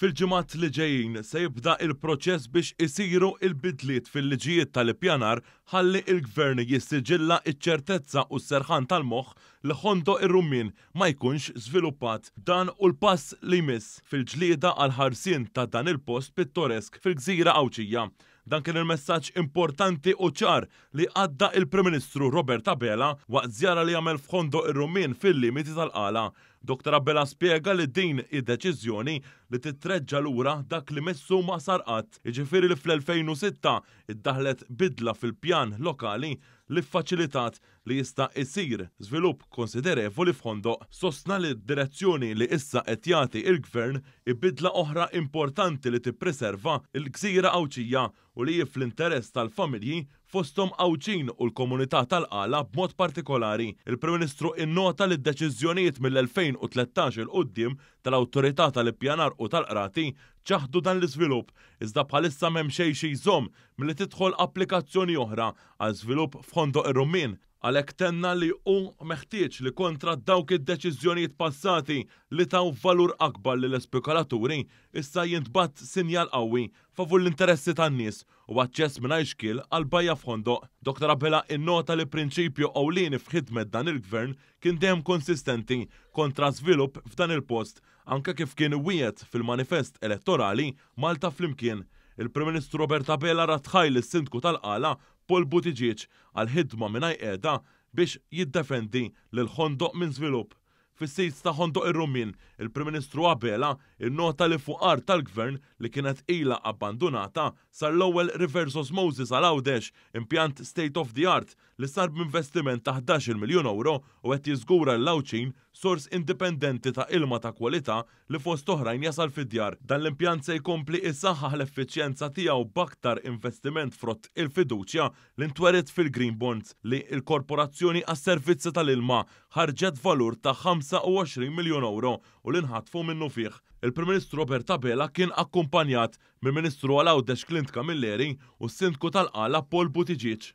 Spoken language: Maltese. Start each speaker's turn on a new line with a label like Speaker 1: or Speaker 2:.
Speaker 1: Fil-ġimgħat li ġejjin se jibda il-proċess biex isiru il-bidliet fil-liġijiet tal-ippjanar ħalli il-Gvern jissiġilla iċ-ċertezza u s-serħan tal-moħħ li Ħondoq ir-Rummien ma jkunx żviluppat. Dan hu l-pass li jmiss fil-ġlieda għall-ħarsien ta' dan il-post pittoresk fil-gżira Għawdxija. Dan kien il-messaġġ importanti u ċar li għadda il-Prim Ministru Robert Abela waqt żjara li għamel f'Ħondoq ir-Rummien fil-limiti tal-Qala. Dr. Abela spjega li din id-deċiżjoni li titreġġa lura dak li messu ma sar qatt, jiġifieri li fl-2006 iddaħlet bidla fil-pjan lokali li faċilitat li jista' jsir żvilupp konsiderevoli f'Ħondoq. Sostna li d-direzzjoni li issa qed jagħti il-Gvern hi bidla oħra importanti li tippreserva l-gżira Għawdxija u li hi fl-interess tal-familji fosthom Għawdxin u l-komunità tal-Qala b'mod partikolari. Il-Prim Ministru innota li d-deċiżjonijiet mill-2013 'il quddiem tal-Awtorità tal-Ippjanar u tal-Qrati ċaħdu dan l-iżvilupp, iżda bħalissa m'hemm xejn xi jżomm milli tidħol applikazzjoni oħra għal żvilupp f'Ħondoq ir-Rummien. Għalhekk tenna li hu meħtieġ li kontra dawk id-deċiżjonijiet passati li taw valur akbar lill-ispekulaturi issa jintbagħat sinjal qawwi favur l-interessi tan-nies u aċċess mingħajr xkiel għal bajja f'Ħondoq. Dr. Abela innota li prinċipju ewlieni f'ħidmet dan il-gvern kien dejjem konsistenti kontra żvilupp f'dan il-post, anke kif kien wiegħed fil-manifest elettorali Malta Flimkien. Il-Prim Ministru Robert Abela radd ħajr lis-Sindku tal-Qala Paul Buttigieg għal ħidma mingħajr qiegħda biex jiddefendi lil Ħondoq minn żvilupp. Fis-sit ta' Ħondoq ir-Rummien, il-Prim Ministru Abela innota li fuq art tal-Gvern li kienet ilha abbandunata sar l-ewwel reverse osmosis għal Għawdex, impjant state of the art li sar b'investiment ta' 11 miljun euro u qed jiżgura l-Għawdxin sors indipendenti ta' ilma ta' kwalità li fost oħrajn jasal fid-djar. Dan l-impjant se jkompli isaħħaħ l-effiċjenza tiegħu b'aktar investiment frott il-fiduċja li ntwerit fil-Green Bonds li l-Korporazzjoni għas-Servizzi tal-Ilma ħarġet valur ta' 25 miljun euro u li nħatfu minnufih. Il-Prim Ministru Robert Abela kien akkumpanjat mill-Ministru għal Għawdex Clint Camilleri u s-Sindku tal-Qala Paul Buttigieg.